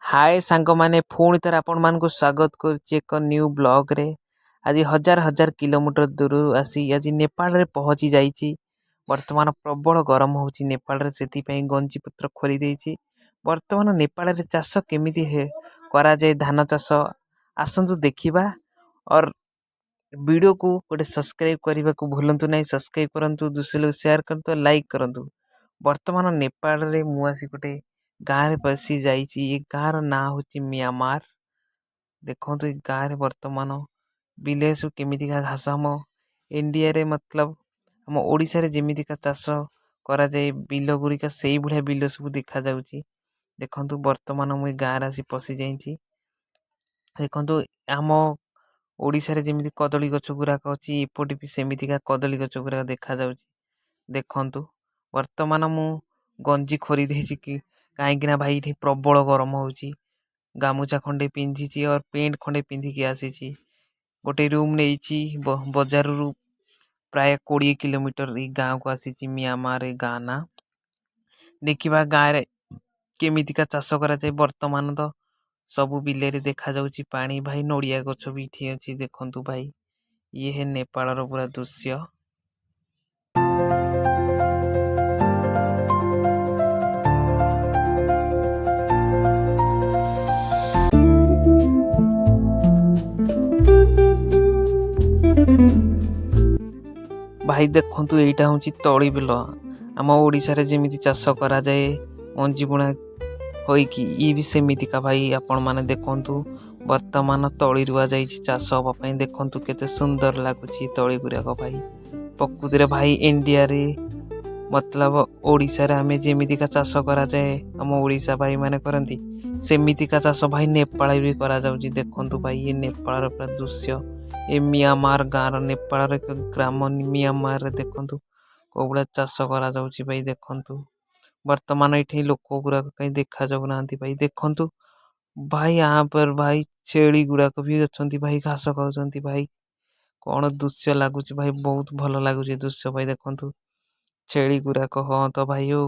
ହାଏ ସାଙ୍ଗମାନେ, ପୁଣି ଥରେ ଆପଣମାନଙ୍କୁ ସ୍ୱାଗତ କରୁଛି ଏକ ନ୍ୟୁ ବ୍ଲଗ୍ରେ। ଆଜି ହଜାର ହଜାର କିଲୋମିଟର ଦୂରରୁ ଆସି ଆଜି ନେପାଳରେ ପହଞ୍ଚି ଯାଇଛି। ବର୍ତ୍ତମାନ ପ୍ରବଳ ଗରମ ହେଉଛି ନେପାଳରେ, ସେଥିପାଇଁ ଗଞ୍ଜି ପତ୍ର ଖୋଲି ଦେଇଛି। ବର୍ତ୍ତମାନ ନେପାଳରେ ଚାଷ କେମିତି କରାଯାଏ ଧାନ ଚାଷ, ଆସନ୍ତୁ ଦେଖିବା। ଅର୍ ଭିଡ଼ିଓକୁ ଗୋଟେ ସବସ୍କ୍ରାଇବ୍ କରିବାକୁ ଭୁଲନ୍ତୁ ନାହିଁ। ସବସ୍କ୍ରାଇବ୍ କରନ୍ତୁ, ଦୁସରେ ସେୟାର କରନ୍ତୁ, ଲାଇକ୍ କରନ୍ତୁ। ବର୍ତ୍ତମାନ ନେପାଳରେ ମୁଁ ଆସି ଗୋଟେ ଗାଁରେ ପଶି ଯାଇଛି। ଏ ଗାଁର ନାଁ ହେଉଛି ମିଆଁମାର। ଦେଖନ୍ତୁ, ଏ ଗାଁରେ ବର୍ତ୍ତମାନ ବିଲରେ ସବୁ କେମିତିକା ଘାସ। ଆମ ଇଣ୍ଡିଆରେ, ମତଲବ ଆମ ଓଡ଼ିଶାରେ ଯେମିତିକା ଚାଷ କରାଯାଏ ବିଲ ଗୁଡ଼ିକ, ସେଇଭଳିଆ ବିଲ ସବୁ ଦେଖାଯାଉଛି। ଦେଖନ୍ତୁ, ବର୍ତ୍ତମାନ ମୁଁ ଏ ଗାଁରେ ଆସି ପଶିଯାଇଛି। ଦେଖନ୍ତୁ, ଆମ ଓଡ଼ିଶାରେ ଯେମିତି କଦଳୀ ଗଛ ଗୁରାକ ଅଛି, ଏପଟେ ବି ସେମିତିକା କଦଳୀ ଗଛ ଗୁରାକ ଦେଖାଯାଉଛି। ଦେଖନ୍ତୁ, ବର୍ତ୍ତମାନ ମୁଁ ଗଞ୍ଜି ଖୋଲି ଦେଇଛି କି କାହିଁକି ନା ଭାଇ, ଏଠି ପ୍ରବଳ ଗରମ ହେଉଛି। ଗାମୁଛା ଖଣ୍ଡେ ପିନ୍ଧିଛି ଆଉ ପେଣ୍ଟ ଖଣ୍ଡେ ପିନ୍ଧିକି ଆସିଛି। ଗୋଟେ ରୁମ୍ ନେଇଛି ବଜାରରୁ ପ୍ରାୟ 20 କିଲୋମିଟର ଏଇ ଗାଁକୁ ଆସିଛି। ମିଆଁମାର ଏ ଗାଁ ନାଁ। ଦେଖିବା ଗାଁରେ କେମିତିକା ଚାଷ କରାଯାଏ। ବର୍ତ୍ତମାନ ତ ସବୁ ବିଲରେ ଦେଖାଯାଉଛି ପାଣି ଭାଇ। ନଡ଼ିଆ ଗଛ ବି ଏଠି ଅଛି। ଦେଖନ୍ତୁ ଭାଇ, ଇଏ ହେ ନେପାଳର ପୁରା ଦୃଶ୍ୟ। ଭାଇ ଦେଖନ୍ତୁ, ଏଇଟା ହେଉଛି ତଳି ବିଲ। ଆମ ଓଡ଼ିଶାରେ ଯେମିତି ଚାଷ କରାଯାଏ ମଞ୍ଜି ବୁଣା ହୋଇକି, ଇଏ ବି ସେମିତିକା ଭାଇ। ଆପଣମାନେ ଦେଖନ୍ତୁ, ବର୍ତ୍ତମାନ ତଳି ରୁଆ ଯାଇଛି ଚାଷ ହେବା ପାଇଁ। ଦେଖନ୍ତୁ, କେତେ ସୁନ୍ଦର ଲାଗୁଛି ତଳି ଗୁଡ଼ାକ ଭାଇ। ପ୍ରକୃତିରେ ଭାଇ, ଇଣ୍ଡିଆରେ, ମତଲବ ଓଡ଼ିଶାରେ ଆମେ ଯେମିତିକା ଚାଷ କରାଯାଏ, ଆମ ଓଡ଼ିଶା ଭାଇମାନେ କରନ୍ତି, ସେମିତିକା ଚାଷ ଭାଇ ନେପାଳରେ ବି କରାଯାଉଛି। ଦେଖନ୍ତୁ ଭାଇ, ଇଏ ନେପାଳର ପୁରା ଦୃଶ୍ୟ। ଏ ମିଆଁମାର ଗାଁର, ନେପାଳର ଏକ ଗ୍ରାମ ମିଆଁମାରରେ। ଦେଖନ୍ତୁ, କୋଉ ଭଳିଆ ଚାଷ କରାଯାଉଛି ଭାଇ। ଦେଖନ୍ତୁ, ବର୍ତ୍ତମାନ ଏଠି ଲୋକ ଗୁଡ଼ାକ କାହିଁ ଦେଖାଯାଉନାହାନ୍ତି ଭାଇ। ଦେଖନ୍ତୁ ଭାଇ, ଆ ପରେ ଭାଇ ଛେଳି ଗୁଡ଼ାକ ବି ଅଛନ୍ତି ଭାଇ, ଘାସ ଖାଉଛନ୍ତି ଭାଇ। କଣ ଦୃଶ୍ୟ ଲାଗୁଛି ଭାଇ, ବହୁତ ଭଲ ଲାଗୁଛି ଏ ଦୃଶ୍ୟ ଭାଇ। ଦେଖନ୍ତୁ ଛେଳି ଗୁଡ଼ାକ। ହଁ ତ ଭାଇ, ଆଉ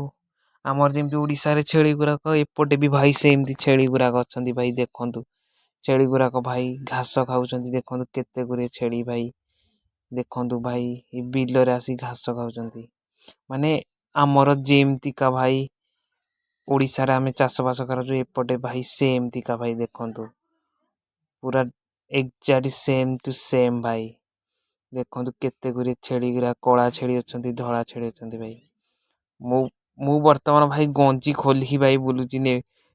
ଆମର ଯେମିତି ଓଡ଼ିଶାରେ ଛେଳି ଗୁଡ଼ାକ, ଏପଟେ ବି ଭାଇ ସେମିତି ଛେଳି ଗୁଡ଼ାକ ଅଛନ୍ତି ଭାଇ। ଦେଖନ୍ତୁ, ଛେଳି ଗୁଡ଼ାକ ଭାଇ ଘାସ ଖାଉଛନ୍ତି। ଦେଖନ୍ତୁ, କେତେ ଗୁଡ଼ିଏ ଛେଳି ଭାଇ। ଦେଖନ୍ତୁ ଭାଇ, ଏ ବିଲରେ ଆସି ଘାସ ଖାଉଛନ୍ତି। ମାନେ ଆମର ଯେମିତିକା ଭାଇ ଓଡ଼ିଶାରେ ଆମେ ଚାଷବାସ କରାଯାଉ, ଏପଟେ ଭାଇ ସେମିତିକା ଭାଇ। ଦେଖନ୍ତୁ, ପୁରା ଏକ୍ଜାକ୍ଟ ସେମ୍ ଟୁ ସେମ୍ ଭାଇ। ଦେଖନ୍ତୁ, କେତେ ଗୁଡ଼ିଏ ଛେଳି ଗୁଡ଼ା, କଳା ଛେଳି ଅଛନ୍ତି, ଧଳା ଛେଳି ଅଛନ୍ତି ଭାଇ। ମୁଁ ବର୍ତ୍ତମାନ ଭାଇ ଗଞ୍ଜି ଖୋଲିକି ଭାଇ ବୁଲୁଛି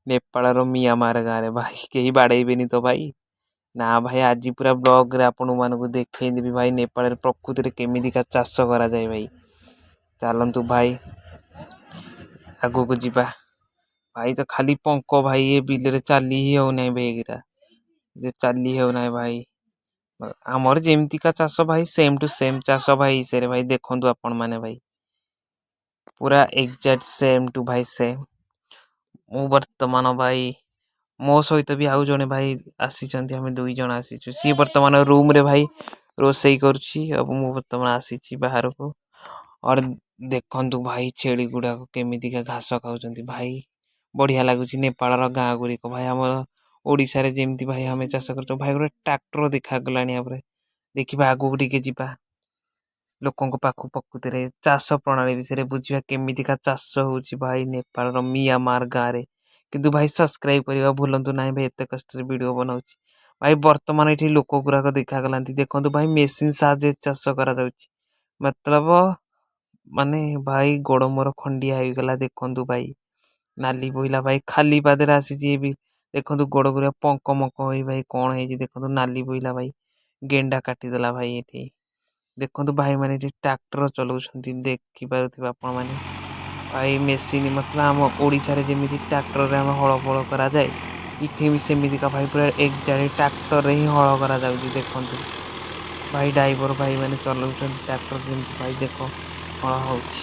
ନେପାଳର ମିଆଁମାର ଗାଁରେ ଭାଇ। କେହି ବାଡ଼େଇବେନି ତ ଭାଇ? ନା ଭାଇ, ଆଜି ପୁରା ବ୍ଲଗ୍ରେ ଆପଣମାନଙ୍କୁ ଦେଖେଇଦେବି ଭାଇ, ନେପାଳରେ ପ୍ରକୃତିରେ କେମିତିକା ଚାଷ କରାଯାଏ ଭାଇ। ଚାଲନ୍ତୁ ଭାଇ, ଆଗକୁ ଯିବା। ଭାଇ ତ ଖାଲି ପଙ୍କ ଭାଇ, ଏ ବିଲରେ ଚାଲି ହିଁ ହେଉନାହିଁ ଭାଇ। ଏଗୁରା ଯେ ଚାଲି ହେଉନାହିଁ ଭାଇ। ଆମର ଯେମିତିକା ଚାଷ ଭାଇ, ସେମ୍ ଟୁ ସେମ୍ ଚାଷ ଭାଇ ସେରେ ଭାଇ। ଦେଖନ୍ତୁ ଆପଣମାନେ ଭାଇ, ପୁରା ଏକ୍ଜାକ୍ଟ ସେମ୍ ଟୁ ଭାଇ ସେମ୍। ମୁଁ ବର୍ତ୍ତମାନ ଭାଇ, ମୋ ସହିତ ବି ଆଉ ଜଣେ ଭାଇ ଆସିଛନ୍ତି। ଆମେ ଦୁଇ ଜଣ ଆସିଛୁ। ସିଏ ବର୍ତ୍ତମାନ ରୁମ୍ରେ ଭାଇ ରୋଷେଇ କରୁଛି ଆଉ ମୁଁ ବର୍ତ୍ତମାନ ଆସିଛି ବାହାରକୁ। ଅର୍ ଦେଖନ୍ତୁ ଭାଇ, ଛେଳି ଗୁଡ଼ାକ କେମିତିକା ଘାସ ଖାଉଛନ୍ତି ଭାଇ। ବଢ଼ିଆ ଲାଗୁଛି ନେପାଳର ଗାଁ ଗୁଡ଼ିକ ଭାଇ। ଆମର ଓଡ଼ିଶାରେ ଯେମିତି ଭାଇ ଆମେ ଚାଷ କରୁଛୁ ଭାଇ। ଗୋଟେ ଟ୍ରାକ୍ଟର ଦେଖାଗଲାଣି ଆପରେ। ଦେଖିବା, ଆଗକୁ ଟିକେ ଯିବା ଲୋକଙ୍କ ପାଖକୁ, ପ୍ରକୃତିରେ ଚାଷ ପ୍ରଣାଳୀ ବିଷୟରେ ବୁଝିବା, କେମିତିକା ଚାଷ ହେଉଛି ଭାଇ ନେପାଳର ମିଆଁମାର ଗାଁରେ। କିନ୍ତୁ ଭାଇ, ସବସ୍କ୍ରାଇବ୍ କରିବା ଭୁଲନ୍ତୁ ନାହିଁ ଭାଇ। ଏତେ କଷ୍ଟରେ ଭିଡ଼ିଓ ବନାଉଛି ଭାଇ। ବର୍ତ୍ତମାନ ଏଠି ଲୋକ ଗୁଡ଼ାକ ଦେଖାଗଲାନ୍ତି। ଦେଖନ୍ତୁ ଭାଇ, ମେସିନ୍ ସାହାଯ୍ୟରେ ଚାଷ କରାଯାଉଛି। ମତଲବ ମାନେ ଭାଇ, ଗୋଡ଼ ମୋର ଖଣ୍ଡିଆ ହେଇଗଲା। ଦେଖନ୍ତୁ ଭାଇ, ନାଲି ବୋହିଲା ଭାଇ। ଖାଲି ପାଦରେ ଆସିଛି ଏ ବି। ଦେଖନ୍ତୁ, ଗୋଡ଼ ଗୁଡ଼ା ପଙ୍କ ମଙ୍କ ହୋଇ ଭାଇ କଣ ହେଇଛି। ଦେଖନ୍ତୁ, ନାଲି ବୋହିଲା ଭାଇ, ଗେଣ୍ଡା କାଟିଦେଲା ଭାଇ ଏଠି। ଦେଖନ୍ତୁ ଭାଇମାନେ, ଏଠି ଟ୍ରାକ୍ଟର ଚଲାଉଛନ୍ତି, ଦେଖିପାରୁଥିବେ ଆପଣମାନେ ଭାଇ। ମେସିନ୍, ମତଲବ ଆମ ଓଡ଼ିଶାରେ ଯେମିତି ଟ୍ରାକ୍ଟରରେ ଆମେ ହଳ ଫଳ କରାଯାଏ, ଏଠି ବି ସେମିତିକା ଭାଇ, ପୁରା ଏକ୍ଜାକ୍ଟ ଟ୍ରାକ୍ଟରରେ ହିଁ ହଳ କରାଯାଉଛି। ଦେଖନ୍ତୁ ଭାଇ, ଡ୍ରାଇଭର ଭାଇମାନେ ଚଲାଉଛନ୍ତି ଟ୍ରାକ୍ଟର ଯେମିତି ଭାଇ। ଦେଖ, ହଳ ହେଉଛି।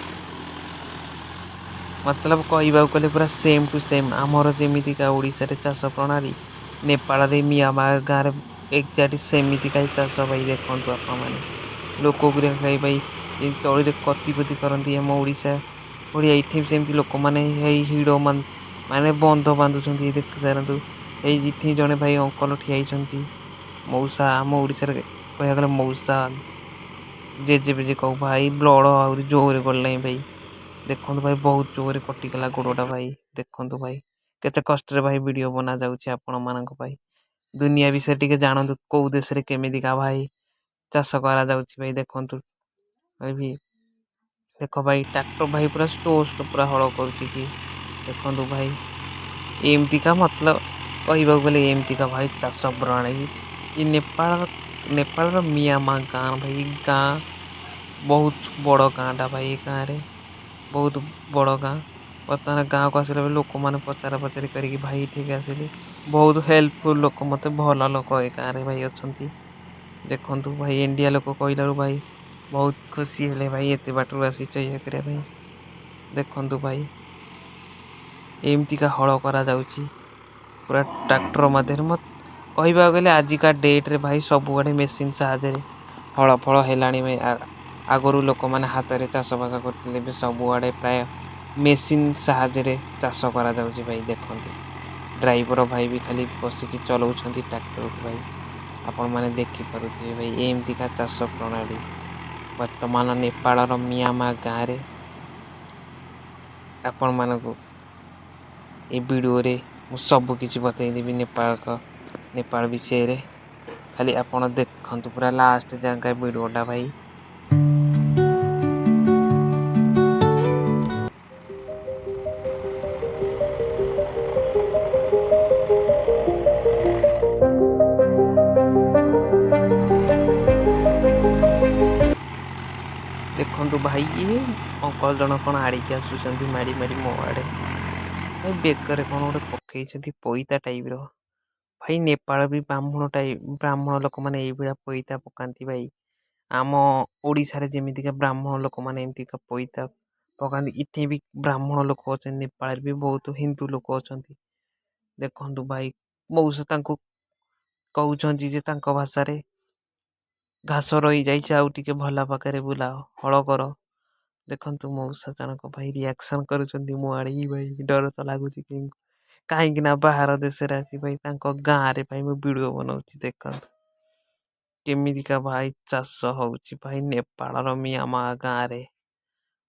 ମତଲବ କହିବାକୁ ଗଲେ ପୁରା ସେମ୍ ଟୁ ସେମ୍, ଆମର ଯେମିତିକା ଓଡ଼ିଶାରେ ଚାଷ ପ୍ରଣାଳୀ, ନେପାଳରେ ମିଆଁମାର ଗାଁରେ ଏକ୍ଜାକ୍ଟ ସେମିତିକା ହିଁ ଚାଷ ଭାଇ। ଦେଖନ୍ତୁ ଆପଣମାନେ, ଲୋକ ଗୁଡ଼ାକ ଖାଇ ଭାଇ ଏ ତଳିରେ କତି ପତି କରନ୍ତି ଆମ ଓଡ଼ିଶା ଭଳିଆ, ଏଠି ବି ସେମିତି ଲୋକମାନେ ହେଇ ହିଡ଼ ମାନେ ବନ୍ଧ ବାନ୍ଧୁଛନ୍ତି। ଦେଖି ସାରନ୍ତୁ, ଏଇ ଏଠି ଜଣେ ଭାଇ ଅଙ୍କଲ ଠିଆ ହେଇଛନ୍ତି। ମଉସା, ଆମ ଓଡ଼ିଶାରେ କହିବାକୁ ଗଲେ ମଉସା, ଜେଜେ ଫେଜେ କହୁ ଭାଇ। ବ୍ଲଡ ଆହୁରି ଜୋରରେ ଗଲାଣି ଭାଇ। ଦେଖନ୍ତୁ ଭାଇ, ବହୁତ ଜୋରରେ କଟିଗଲା ଗୋଡଟା ଭାଇ। ଦେଖନ୍ତୁ ଭାଇ, କେତେ କଷ୍ଟରେ ଭାଇ ଭିଡିଓ ବନା ଯାଉଛି ଆପଣ ମାନଙ୍କ ପାଇଁ। ଦୁନିଆ ବିଷୟରେ ଟିକେ ଜାଣନ୍ତୁ, କୋଉ ଦେଶରେ କେମିତିକା ଭାଇ ଚାଷ କରାଯାଉଛି ଭାଇ। ଦେଖନ୍ତୁ ଭାଇ, ଦେଖ ଭାଇ, ଟ୍ରାକ୍ଟର ଭାଇ ପୁରା ସ୍ଲୋ ସ୍ଲୋ ପୁରା ହଳ କରୁଛି ଏଠି। ଦେଖନ୍ତୁ ଭାଇ, ଏମିତିକା ମତଲବ କହିବାକୁ ଗଲେ ଏମିତିକା ଭାଇ ଚାଷ ପ୍ରଣାଳୀ। ଏ ନେପାଳର ମିଆମା ଗାଁ ଭାଇ। ଗାଁ ବହୁତ ବଡ ଗାଁଟା ଭାଇ। ଏ ଗାଁରେ ବହୁତ ବଡ ଗାଁ। ବର୍ତ୍ତମାନ ଗାଁକୁ ଆସିଲା ବେଳେ ଲୋକମାନେ ପଚରା ପଚାରି କରିକି ଭାଇ ଏଠିକି ଆସିଲି। ବହୁତ ହେଲ୍ପଫୁଲ ଲୋକ, ମତେ ଭଲ ଲୋକ ଏ ଗାଁରେ ଭାଇ ଅଛନ୍ତି। ଦେଖନ୍ତୁ ଭାଇ, ଇଣ୍ଡିଆ ଲୋକ କହିଲାରୁ ଭାଇ ବହୁତ ଖୁସି ହେଲେ ଭାଇ, ଏତେ ବାଟରୁ ଆସିଛ ଇଏ କରିବା ପାଇଁ। ଦେଖନ୍ତୁ ଭାଇ, ଏମିତିକା ହଳ କରାଯାଉଛି ପୁରା ଟ୍ରାକ୍ଟର ମାଧ୍ୟମରେ। କହିବାକୁ ଗଲେ ଆଜିକା ଡେଟ୍ରେ ଭାଇ ସବୁଆଡ଼େ ମେସିନ୍ ସାହାଯ୍ୟରେ ହଳ ଫଳ ହେଲାଣି ଭାଇ। ଆଗରୁ ଲୋକମାନେ ହାତରେ ଚାଷବାସ କରୁଥିଲେ, ଏବେ ସବୁଆଡ଼େ ପ୍ରାୟ ମେସିନ୍ ସାହାଯ୍ୟରେ ଚାଷ କରାଯାଉଛି ଭାଇ। ଦେଖନ୍ତୁ, ଡ୍ରାଇଭର ଭାଇ ବି ଖାଲି ବସିକି ଚଲାଉଛନ୍ତି ଟ୍ରାକ୍ଟରକୁ ଭାଇ। ଆପଣମାନେ ଦେଖିପାରୁଥିବେ ଭାଇ, ଏମିତିକା ଚାଷ ପ୍ରଣାଳୀ ବର୍ତ୍ତମାନ ନେପାଳର ମିଆମା ଗାଁରେ। ଆପଣମାନଙ୍କୁ ଏ ଭିଡ଼ିଓରେ ମୁଁ ସବୁ କିଛି ବତେଇଦେବି ନେପାଳ ବିଷୟରେ। ଖାଲି ଆପଣ ଦେଖନ୍ତୁ ପୁରା ଲାଷ୍ଟ ଯାଏଁ ଭିଡ଼ିଓଟା ଭାଇ। ଦେଖନ୍ତୁ ଭାଇ, ଇଏ ଅଙ୍କଲ ଜଣ କଣ ଆଡ଼ିକି ଆସୁଛନ୍ତି ମାଡ଼ି ମାଡ଼ି ମୋ ଆଡ଼େ ଭାଇ। ବେକରେ କଣ ଗୋଟେ ପକେଇଛନ୍ତି ପଇତା ଟାଇପର ଭାଇ। ନେପାଳ ବି ବ୍ରାହ୍ମଣ ଟାଇପ, ବ୍ରାହ୍ମଣ ଲୋକମାନେ ଏଇଭଳିଆ ପଇତା ପକାନ୍ତି ଭାଇ। ଆମ ଓଡ଼ିଶାରେ ଯେମିତିକା ବ୍ରାହ୍ମଣ ଲୋକମାନେ ଏମିତିକା ପଇତା ପକାନ୍ତି, ଏଠି ବି ବ୍ରାହ୍ମଣ ଲୋକ ଅଛନ୍ତି। ନେପାଳରେ ବି ବହୁତ ହିନ୍ଦୁ ଲୋକ ଅଛନ୍ତି। ଦେଖନ୍ତୁ ଭାଇ, ମଉସା ତାଙ୍କୁ କହୁଛନ୍ତି ଯେ ତାଙ୍କ ଭାଷାରେ, ଘାସ ରହିଯାଇଛି, ଆଉ ଟିକେ ଭଲ ପାଖରେ ବୁଲାଅ, ହଳ କର। ଦେଖନ୍ତୁ, ମଉସା ଜଣକ ଭାଇ ରିଆକ୍ସନ କରୁଛନ୍ତି ମୋ ଆଡ଼ିକି। ଭାଇ, ଡର ତ ଲାଗୁଛି, କାହିଁକି ନା ବାହାର ଦେଶରେ ଆସି ଭାଇ ତାଙ୍କ ଗାଁରେ ଭାଇ ମୁଁ ଭିଡ଼ିଓ ବନାଉଛି। ଦେଖନ୍ତୁ କେମିତିକା ଭାଇ ଚାଷ ହଉଛି ଭାଇ ନେପାଳର ମିଆମା ଗାଁରେ।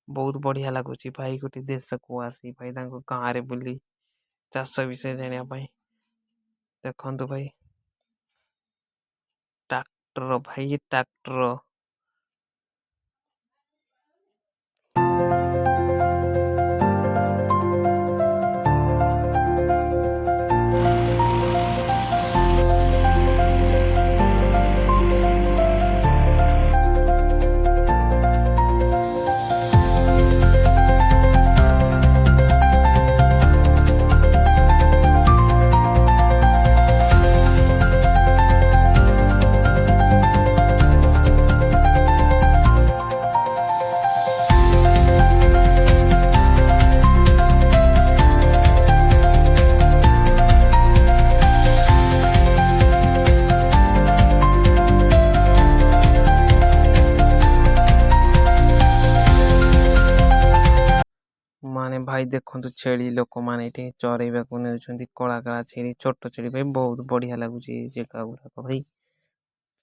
ବହୁତ ବଢିଆ ଲାଗୁଛି ଭାଇ, ଗୋଟେ ଦେଶକୁ ଆସି ଭାଇ ତାଙ୍କ ଗାଁରେ ବୁଲି ଚାଷ ବିଷୟରେ ଜାଣିବା ପାଇଁ। ଦେଖନ୍ତୁ ଭାଇ, ଟ୍ରାକ୍ଟର ଭାଇ, ଟ୍ରାକ୍ଟର। ମାନେ ଭାଇ ଦେଖନ୍ତୁ, ଛେଳି ଲୋକମାନେ ଏଠି ଚରେଇବାକୁ ନେଉଛନ୍ତି। କଳା କଳା ଛେଳି, ଛୋଟ ଛେଳି ଭାଇ। ବହୁତ ବଢିଆ ଲାଗୁଛି ଏ ଜାଗା ଗୁଡାକ ଭାଇ।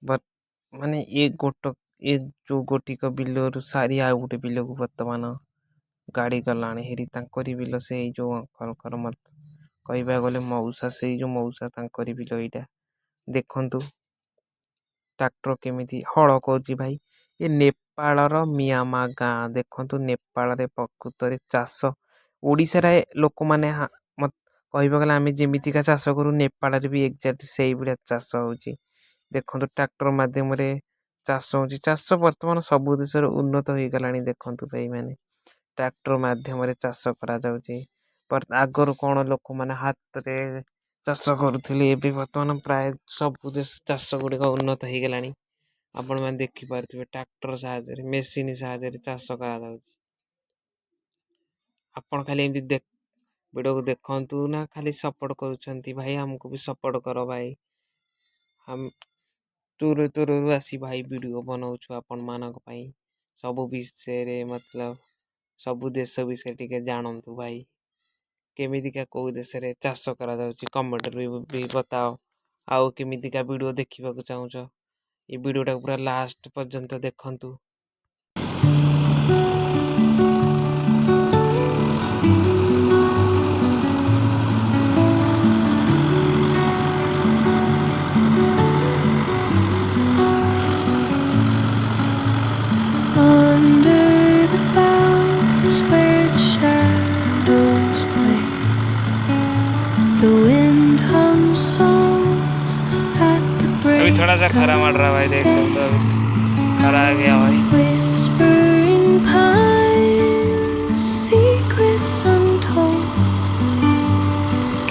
ବଟ୍ ମାନେ ଏ ଗୋଟ ଏ ଯୋଉ ଗୋଟିକ ବିଲରୁ ସାରି ଆଉ ଗୋଟେ ବିଲକୁ ବର୍ତ୍ତମାନ ଗାଡି ଗଲାଣି ହେରି। ତାଙ୍କରି ବିଲ, ସେଇ ଯୋଉ ଅଙ୍କଲଙ୍କର, କହିବାକୁ ଗଲେ ମଉସା, ସେଇ ଯୋଉ ମଉସା ତାଙ୍କରି ବିଲ ଏଇଟା। ଦେଖନ୍ତୁ, ଟ୍ରାକ୍ଟର କେମିତି ହଳ କରୁଛି ଭାଇ। ଏ ନେପାଳର ମିଆମା ଗାଁ। ଦେଖନ୍ତୁ, ନେପାଳରେ ପ୍ରକୃତରେ ଚାଷ ଓଡ଼ିଶାରେ ଲୋକମାନେ କହିବାକୁ ଗଲେ ଆମେ ଯେମିତିକା ଚାଷ କରୁ, ନେପାଳରେ ବି ଏକ୍ଜାକ୍ଟ ସେଇଭଳିଆ ଚାଷ ହଉଛି। ଦେଖନ୍ତୁ, ଟ୍ରାକ୍ଟର ମାଧ୍ୟମରେ ଚାଷ ହଉଛି। ଚାଷ ବର୍ତ୍ତମାନ ସବୁ ଦେଶରେ ଉନ୍ନତ ହେଇଗଲାଣି। ଦେଖନ୍ତୁ ଭାଇମାନେ, ଟ୍ରାକ୍ଟର ମାଧ୍ୟମରେ ଚାଷ କରାଯାଉଛି। ଆଗରୁ କଣ ଲୋକମାନେ ହାତରେ ଚାଷ କରୁଥିଲେ, ଏବେ ବର୍ତ୍ତମାନ ପ୍ରାୟ ସବୁ ଦେଶ ଚାଷ ଗୁଡ଼ିକ ଉନ୍ନତ ହେଇଗଲାଣି। ଆପଣମାନେ ଦେଖିପାରୁଥିବେ, ଟ୍ରାକ୍ଟର ସାହାଯ୍ୟରେ, ମେସିନ୍ ସାହାଯ୍ୟରେ ଚାଷ କରାଯାଉଛି। ଆପଣ ଖାଲି ଏମିତି ଭିଡ଼ିଓକୁ ଦେଖନ୍ତୁ ନା, ଖାଲି ସପୋର୍ଟ କରୁଛନ୍ତି ଭାଇ, ଆମକୁ ବି ସପୋର୍ଟ କର ଭାଇ। ଆମ ଦୂର ଦୂରରୁ ଆସି ଭାଇ ଭିଡ଼ିଓ ବନଉଛୁ ଆପଣମାନଙ୍କ ପାଇଁ। ସବୁ ବିଷୟରେ, ମତଲବ ସବୁ ଦେଶ ବିଷୟରେ ଟିକେ ଜାଣନ୍ତୁ ଭାଇ। କେମିତିକା କେଉଁ ଦେଶରେ ଚାଷ କରାଯାଉଛି, କମେଣ୍ଟରେ ବି ବତାଅ। ଆଉ କେମିତିକା ଭିଡ଼ିଓ ଦେଖିବାକୁ ଚାହୁଁଛ, ଏ ଭିଡ଼ିଓଟାକୁ ପୁରା ଲାଷ୍ଟ ପର୍ଯ୍ୟନ୍ତ ଦେଖନ୍ତୁ। Under the boughs where the shadows play, the wind hums songs at the अभी break थोड़ा सा खरा of मर रहा भाई, देख day. सकते हो अभी खरा आ गया भाई। Whispering pines, secrets untold,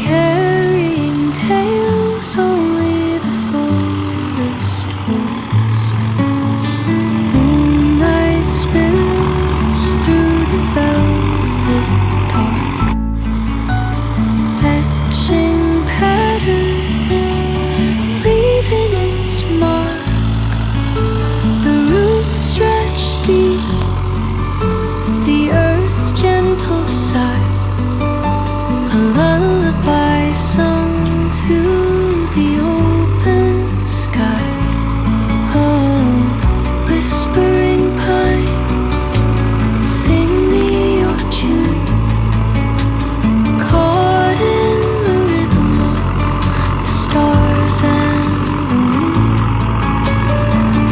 carrying tales only the forest holds. Moonlight spills through the velvet dark, etching patterns, leaving its mark. The roots stretch deep, the earth's gentle sigh, a lullaby sung to the open sky. Oh, whispering pines, sing me your tune, caught in the rhythm of the stars and the moon.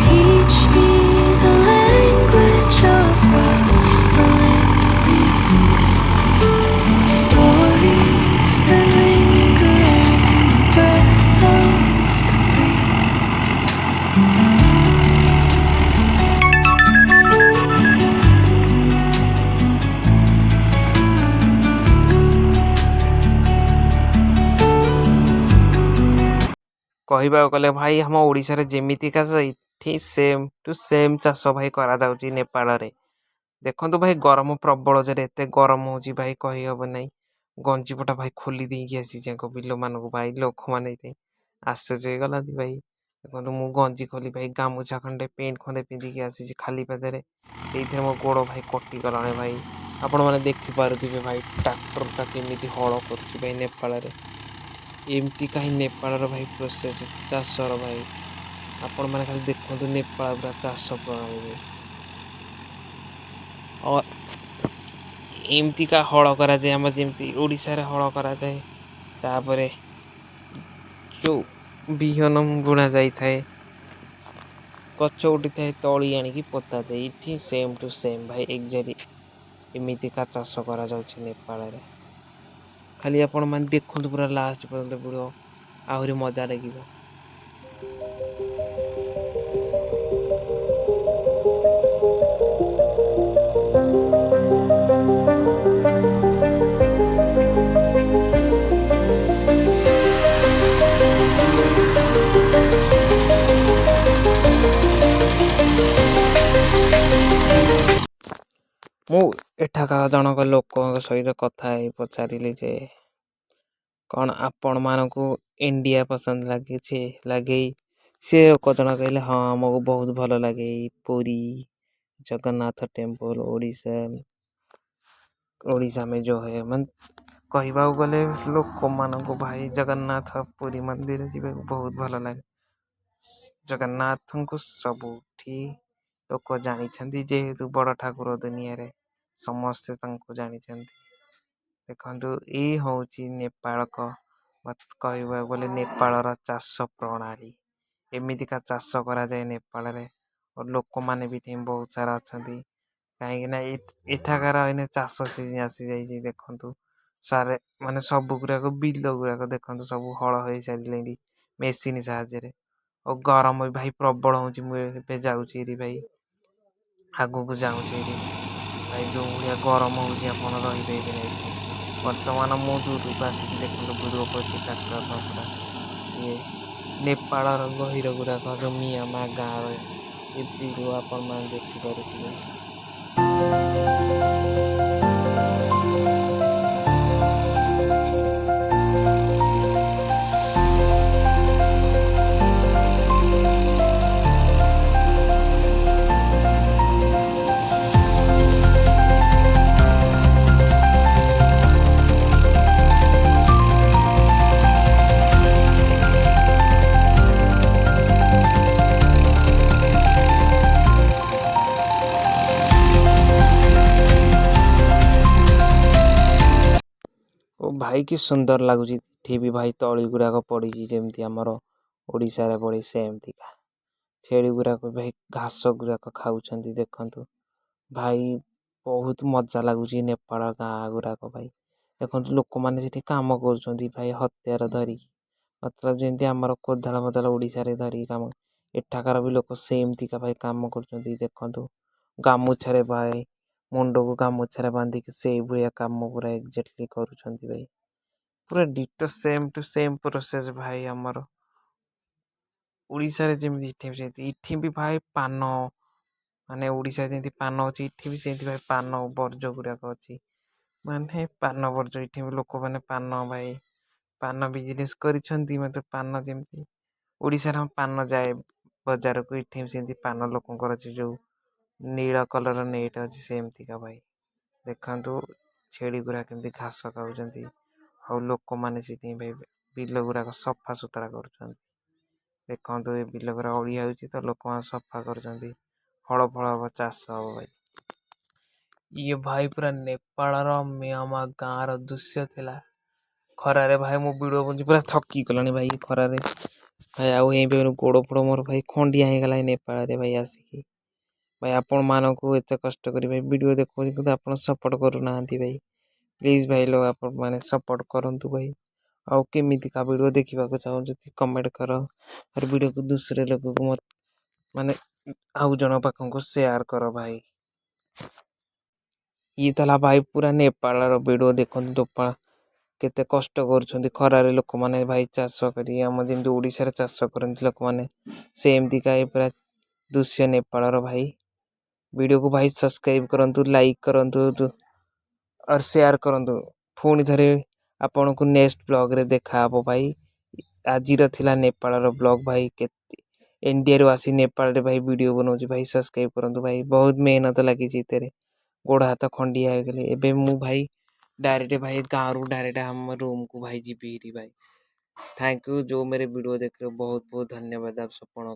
Teach me the language of rustling leaves, stories that linger on the breath of the breeze. କହିବାକୁ ଗଲେ ଭାଇ, ଆମ ଓଡ଼ିଶାରେ ଯେମିତିକା ଏଠି same to same ଚାଷ ଭାଇ କରାଯାଉଛି ନେପାଳରେ। ଦେଖନ୍ତୁ ଭାଇ, ଗରମ ପ୍ରବଳ ଜୋରେ, ଏତେ ଗରମ ହେଉଛି ଭାଇ, କହିହେବ ନାହିଁ। ଗଞ୍ଜିପଟା ଭାଇ ଖୋଲି ଦେଇକି ଆସିଛି ଆଙ୍କ ବିଲମାନଙ୍କୁ ଭାଇ। ଲୋକମାନେ ଏଠି ଆଶ୍ଚର୍ଯ୍ୟ ହେଇଗଲାନ୍ତି ଭାଇ। ଦେଖନ୍ତୁ, ମୁଁ ଗଞ୍ଜି ଖୋଲି ଭାଇ ଗାମୁଛା ଖଣ୍ଡେ, ପ୍ୟାଣ୍ଟ ଖଣ୍ଡେ ପିନ୍ଧିକି ଆସିଛି ଖାଲି ପାଦରେ। ସେଇଥିରେ ମୋ ଗୋଡ଼ ଭାଇ କଟିଗଲାଣି ଭାଇ। ଆପଣମାନେ ଦେଖିପାରୁଥିବେ ଭାଇ, ଟ୍ରାକ୍ଟରଟା କେମିତି ହଳ କରୁଛି ଭାଇ ନେପାଳରେ। ଏମିତି କାହିଁ ନେପାଳର ଭାଇ ପ୍ରୋସେସ୍ ଚାଷର ଭାଇ। ଆପଣମାନେ ଖାଲି ଦେଖନ୍ତୁ ନେପାଳ ପୁରା ଚାଷ ପ୍ରଣାଳୀ ଭାଇ। ଏମିତିକା ହଳ କରାଯାଏ, ଆମର ଯେମିତି ଓଡ଼ିଶାରେ ହଳ କରାଯାଏ। ତାପରେ ଯେଉଁ ବିହନ ବୁଣା ଯାଇଥାଏ, ଗଛ ଉଠିଥାଏ, ତଳି ଆଣିକି ପୋତାଯାଏ। ଏଠି ସେମ୍ ଟୁ ସେମ୍ ଭାଇ, ଏକ୍ଜାକ୍ଟଲି ଏମିତିକା ଚାଷ କରାଯାଉଛି ନେପାଳରେ। ଖାଲି ଆପଣମାନେ ଦେଖନ୍ତୁ ପୁରା ଲାଷ୍ଟ ପର୍ଯ୍ୟନ୍ତ ଭିଡ଼ିଓ, ଆହୁରି ମଜା ଲାଗିବ। ମୁଁ ଏଠାକାର ଜଣକ ଲୋକଙ୍କ ସହିତ କଥା ହେଇ ପଚାରିଲି ଯେ କ'ଣ ଆପଣମାନଙ୍କୁ ଇଣ୍ଡିଆ ପସନ୍ଦ ଲାଗିଛି ଲାଗେଇ? ସେ ଲୋକ ଜଣ କହିଲେ, ହଁ, ଆମକୁ ବହୁତ ଭଲ ଲାଗେ ଏଇ ପୁରୀ ଜଗନ୍ନାଥ ଟେମ୍ପଲ୍, ଓଡ଼ିଶା ଓଡ଼ିଶା में जो है। ମାନେ କହିବାକୁ ଗଲେ ଲୋକମାନଙ୍କୁ ଭାଇ ଜଗନ୍ନାଥ ପୁରୀ ମନ୍ଦିର ଯିବାକୁ ବହୁତ ଭଲ ଲାଗେ। ଜଗନ୍ନାଥଙ୍କୁ ସବୁଠି ଲୋକ ଜାଣିଛନ୍ତି, ଯେହେତୁ ବଡ଼ ଠାକୁର ଦୁନିଆରେ, ସମସ୍ତେ ତାଙ୍କୁ ଜାଣିଛନ୍ତି। ଦେଖନ୍ତୁ, ଏଇ ହେଉଛି ନେପାଳକ କହିବାକୁ ଗଲେ ନେପାଳର ଚାଷ ପ୍ରଣାଳୀ। ଏମିତିକା ଚାଷ କରାଯାଏ ନେପାଳରେ। ଓ ଲୋକମାନେ ବି ଏଠି ବହୁତ ସାରା ଅଛନ୍ତି, କାହିଁକି ନା ଏଠାକାର ଏଇନେ ଚାଷ ସିଜିନ୍ ଆସିଯାଇଛି। ଦେଖନ୍ତୁ ସାରେ, ମାନେ ସବୁ ଗୁଡ଼ାକ ବିଲ ଗୁଡ଼ାକ ଦେଖନ୍ତୁ, ସବୁ ହଳ ହେଇସାରିଲେଣି ମେସିନ୍ ସାହାଯ୍ୟରେ। ଓ ଗରମ ବି ଭାଇ ପ୍ରବଳ ହେଉଛି। ମୁଁ ଏବେ ଯାଉଛି ଏରି ଭାଇ, ଆଗକୁ ଯାଉଛି ଏରି ଭାଇ। ଯେଉଁ ଭଳିଆ ଗରମ ହେଉଛି, ଆପଣ ରହିପାରିବେ ନାହିଁ ଏଠି। ବର୍ତ୍ତମାନ ମୁଁ ଦୂରକୁ ଆସିକି ଦେଖନ୍ତୁ ଭିଡ଼ିଓ କରୁଛି ଟ୍ରାକ୍ଟରର ପୁରା ଇଏ ନେପାଳର ଗହିର ଗୁଡ଼ାକ, ଯେଉଁ ମିଆମା ଗାଁର ଏ ଭିଡ଼ିଓ ଆପଣମାନେ ଦେଖିପାରୁଥିବେ। ଭାଇ, କି ସୁନ୍ଦର ଲାଗୁଛି। ଏଠି ବି ଭାଇ ତଳି ଗୁଡ଼ାକ ପଡ଼ିଛି, ଯେମିତି ଆମର ଓଡ଼ିଶାରେ ପଡ଼େ ସେମିତିକା। ଛେଳି ଗୁଡ଼ାକ ଭାଇ ଘାସ ଗୁଡ଼ାକ ଖାଉଛନ୍ତି, ଦେଖନ୍ତୁ ଭାଇ। ବହୁତ ମଜା ଲାଗୁଛି ନେପାଳ ଗାଁ ଗୁଡ଼ାକ ଭାଇ। ଦେଖନ୍ତୁ, ଲୋକମାନେ ସେଠି କାମ କରୁଛନ୍ତି ଭାଇ, ହତିଆର ଧରିକି। ମତଲବ ଯେମିତି ଆମର କୋଦାଳ ଫୋଦାଳ ଓଡ଼ିଶାରେ ଧରିକି କାମ, ଏଠାକାର ବି ଲୋକ ସେମିତିକା ଭାଇ କାମ କରୁଛନ୍ତି। ଦେଖନ୍ତୁ, ଗାମୁଛାରେ ଭାଇ, ମୁଣ୍ଡକୁ ଗାମୁଛାରେ ବାନ୍ଧିକି ସେଇଭଳିଆ କାମ ପୁରା ଏକ୍ଜାକ୍ଟଲି କରୁଛନ୍ତି ଭାଇ। ପୁରା ditto, same to same process ଭାଇ। ଆମର ଓଡ଼ିଶାରେ ଯେମିତି, ଏଠି ବି ସେମିତି। ଏଠି ବି ଭାଇ ପାନ, ମାନେ ଓଡ଼ିଶାରେ ଯେମିତି ପାନ ଅଛି, ଏଠି ବି ସେମିତି ଭାଇ ପାନ ବର୍ଜ ଗୁଡ଼ାକ ଅଛି। ମାନେ ପାନ ବର୍ଜ, ଏଠି ବି ଲୋକମାନେ ପାନ ଭାଇ ପାନ ବିଜନେସ୍ କରିଛନ୍ତି। ମୋତେ ପାନ, ଯେମିତି ଓଡ଼ିଶାରେ ଆମ ପାନ ଯାଏ ବଜାରକୁ, ଏଠି ବି ସେମିତି ପାନ ଲୋକଙ୍କର ଅଛି। ଯେଉଁ ନୀଳ କଲର୍ ନେଟ୍ ଅଛି, ସେମିତିକା ଭାଇ। ଦେଖନ୍ତୁ, ଛେଳି ଗୁଡ଼ା କେମିତି ଘାସ ଖାଉଛନ୍ତି ଆଉ ଲୋକମାନେ ସେଥିପାଇଁ ଭାଇ ବିଲ ଗୁଡ଼ାକ ସଫା ସୁତୁରା କରୁଛନ୍ତି। ଦେଖନ୍ତୁ, ଏ ବିଲ ଗୁଡ଼ା ଅଳିଆ ହେଉଛି ତ ଲୋକମାନେ ସଫା କରୁଛନ୍ତି। ହଳ ଫଳ ହବ, ଚାଷ ହବ ଭାଇ। ଇଏ ଭାଇ ପୁରା ନେପାଳର ମିଆମା ଗାଁର ଦୃଶ୍ୟ ଥିଲା। ଖରାରେ ଭାଇ ମୁଁ ଭିଡ଼ିଓ ବନଉଛି, ପୁରା ଥକି ଗଲାଣି ଭାଇ ଖରାରେ ଭାଇ। ଆଉ ହେଇପାରିବନି, ଗୋଡ଼ ଫୋଡ଼ ମୋର ଭାଇ ଖଣ୍ଡିଆ ହେଇଗଲା ନେପାଳରେ ଭାଇ ଆସିକି। ଭାଇ, ଆପଣମାନଙ୍କୁ ଏତେ କଷ୍ଟ କରି ଭାଇ ଭିଡ଼ିଓ ଦେଖାଉଛି, କିନ୍ତୁ ଆପଣ ସପୋର୍ଟ କରୁନାହାନ୍ତି ଭାଇ। ପ୍ଲିଜ୍ ଭାଇ ଲୋ, ଆପଣମାନେ ସପୋର୍ଟ କରନ୍ତୁ ଭାଇ। ଆଉ କେମିତିକା ଭିଡ଼ିଓ ଦେଖିବାକୁ ଚାହୁଁଛନ୍ତି, କମେଣ୍ଟ କର। और ଭିଡ଼ିଓକୁ दूसरे ଲୋକକୁ, ମାନେ ଆଉ ଜଣ ପାଖକୁ ସେୟାର କର ଭାଇ। ଇଏ ଥିଲା ଭାଇ ପୁରା ନେପାଳର ଭିଡ଼ିଓ। ଦେଖନ୍ତୁ, ନେପାଳ କେତେ କଷ୍ଟ କରୁଛନ୍ତି ଖରାରେ ଲୋକମାନେ ଭାଇ ଚାଷ କରି। ଆମ ଯେମିତି ଓଡ଼ିଶାରେ ଚାଷ କରନ୍ତି ଲୋକମାନେ, ସେମିତିକା ଏ ପୁରା ଦୃଶ୍ୟ ନେପାଳର ଭାଇ। ଭିଡ଼ିଓକୁ ଭାଇ ସବସ୍କ୍ରାଇବ୍ କରନ୍ତୁ, ଲାଇକ୍ କରନ୍ତୁ और ସେୟାର କରନ୍ତୁ। ପୁଣି ଥରେ ଆପଣଙ୍କୁ ନେକ୍ସଟ ବ୍ଲଗ୍ରେ ଦେଖାହବ ଭାଇ। ଆଜିର ଥିଲା ନେପାଳର ବ୍ଲଗ୍ ଭାଇ। କେତେ ଇଣ୍ଡିଆରୁ ଆସି ନେପାଳରେ ଭାଇ ଭିଡ଼ିଓ ବନଉଛି ଭାଇ। ସବସ୍କ୍ରାଇବ୍ କରନ୍ତୁ ଭାଇ। ବହୁତ ମେହନତ ଲାଗିଛି ଏଥିରେ, ଗୋଡ଼ ହାତ ଖଣ୍ଡିଆ ହେଇଗଲେ। ଏବେ ମୁଁ ଭାଇ ଡାଇରେକ୍ଟ ଭାଇ ଗାଁରୁ ଡାଇରେକ୍ଟ ଆମ ରୁମ୍କୁ ଭାଇ ଯିବି ହେରି ଭାଇ। Thank you. जो मेरे वीडियो देख रहे हो, बहुत बहुत धन्यवाद आप सब।